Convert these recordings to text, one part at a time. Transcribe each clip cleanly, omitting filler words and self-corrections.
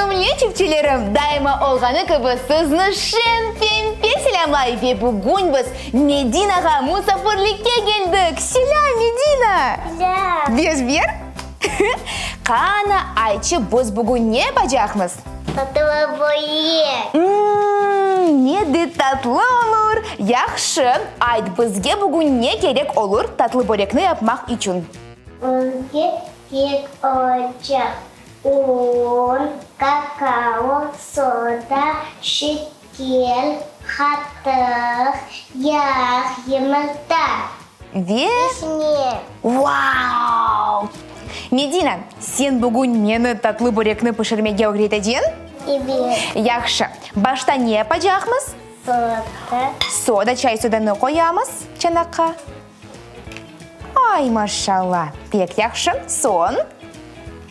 Sevimli çiftçilerim, daima olğanı kibi sizni şen-pempe selâmlay ve bugün biz Medinağa musafirlikke keldik! Selâm, Medina! Selâm! Bez-ber! Qana, aytçı, biz bugün ne yapacaqmız? Tatlı börek! Mmm, ne de tatlı olur! Yahşı, ayt, bizge bugün ne kerek olur tatlı börekni yapmaq içün? Bizge kerek olacaq un, kakao, soda, şeker, qatıq, yağ, yımırta. Ve. Vişne. Vau! Medina, sen bugün meni tatlı börekni pişirmege ögreteceñ? Ebet. Yahşı. Başta ne yapacaqmız? Soda. Soda, çay sodanı qoyamız çanaqqa. Ay, maşallah, pek yahşı. Soñ?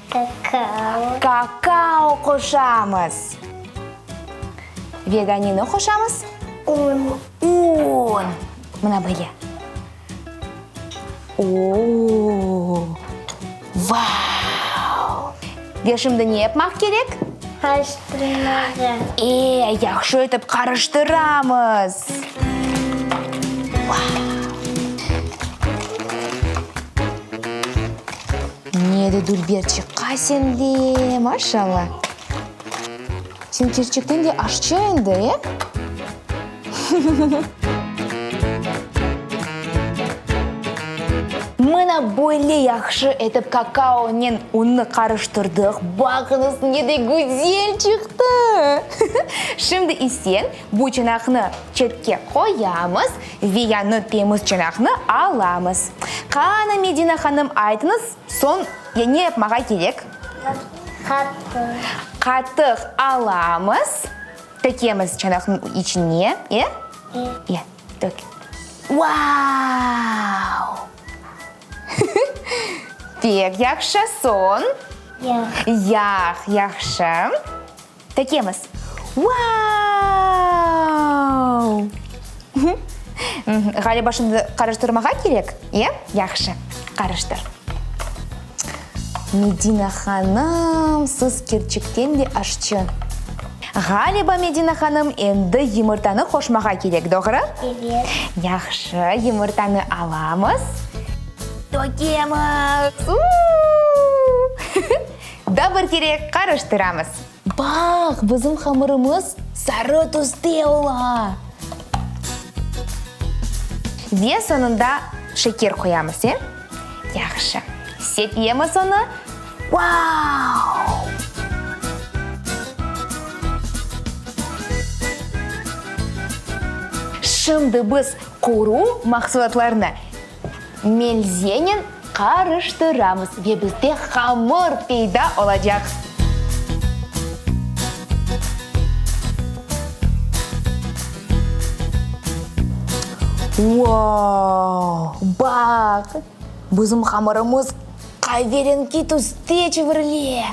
Kakao. Kakao qoşamız. Ve daa neni qoşamız? Un. Un. Mına böyle. O-o-o! Vau! Ve şimdi ne yapmaq kerek? Qarıştırmağa. E, yahşı etip qarıştıramız. Vau! Ne de dülber çıqa sende, maşallah! Sen kerçekten de aşçı endi, e? Mına böyle yahşı etip kakaonen unnı qarıştırdıq, baqıñız ne de güzel çıqtı! Şimdi ise bu çanaqnı çetke qoyamız ve yañı temiz çanaqnı alamız. Qana, Medina hanım, aytıñız, soñ ya ne yapmağa kerek? Qatıq. Qatıq alamız. Tökemiz çanaqnıñ içine, e? E. E, tök. Vau! Pek yahşı, soñ? Yağ. Yağ, yahşı. Tökemiz. Vau! Ğaliba şimdi qarıştırmağa kerek, e? Yahşı, qarıştır. Medina hanım, siz kerçekten de aşçı. Ğaliba, Medina hanım, endi yımırtanı qoşmağa kerek, doğru? Evet. Yahşı, yımırtanı alamız. Tökemiz! Uuu! Daa bir kere qarıştıramız. Baq, bizim hamırımız sarı tüste ola. Ve soñunda şeker qoyamız, e? Yahşı. Sepemiz onı. Vau! Şimdi biz quru mahsulatlarnı melzenen qarıştıramız ve bizde hamır peyda olacaq. Vau! Baq, bizim hamırımız qaverenki tüste çevirile!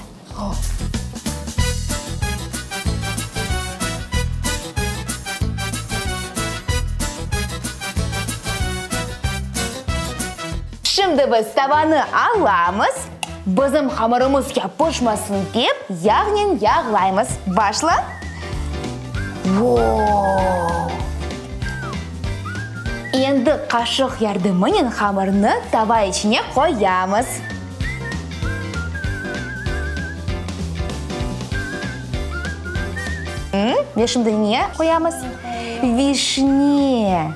Şimdi biz tavanı alamız, bizim hamırımız yapışmasın dep, yağnen yağlaymız. Başla! Voo! Endi qaşıq yardımınen hamırnı tava içine qoyamız. Ve şimdi ne qoyamız? Vişne.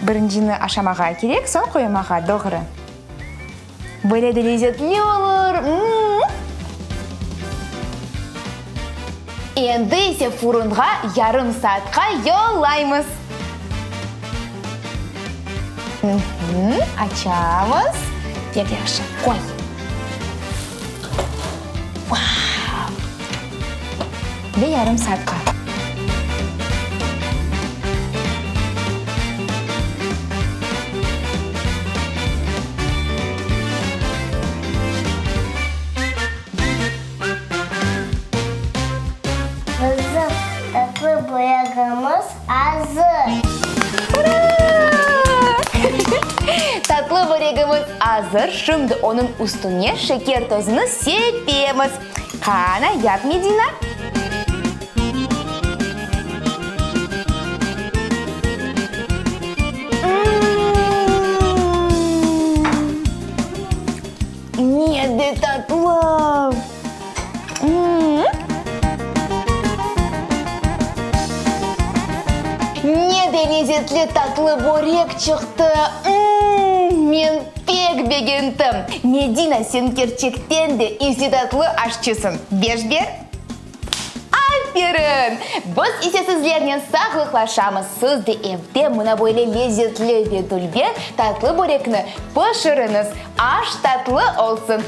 Birincini aşamağa kerek, soñ qoymağa, doğru. Böyle de lezetli olur. Endi ise furunğa yarım saatqa yollaymız. Açamız. Pek yahşı. Qoy. Vau! Ve yarım saatqa. Bizim tatlı böregimiz azır! Ura! Tatlı böregimiz azır! Azır, şimdi onıñ üstüne şeker tozunı sepemiz. Qana, yap, Medina. Ne de tatlı! Ne de lezetli tatlı börek çıqtı! Men pek begendim! Medina, sen kerçekten de istidatlı aşçısıñ. Beş ber! Aferin! Biz ise sizlernen sağlıqlaşamız, siz de evde mına böyle lezetli ve dülber tatlı börekni pişiriñiz. Aş tatlı olsun!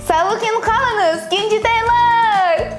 Sağlıqnen qalıñız, kencetaylar!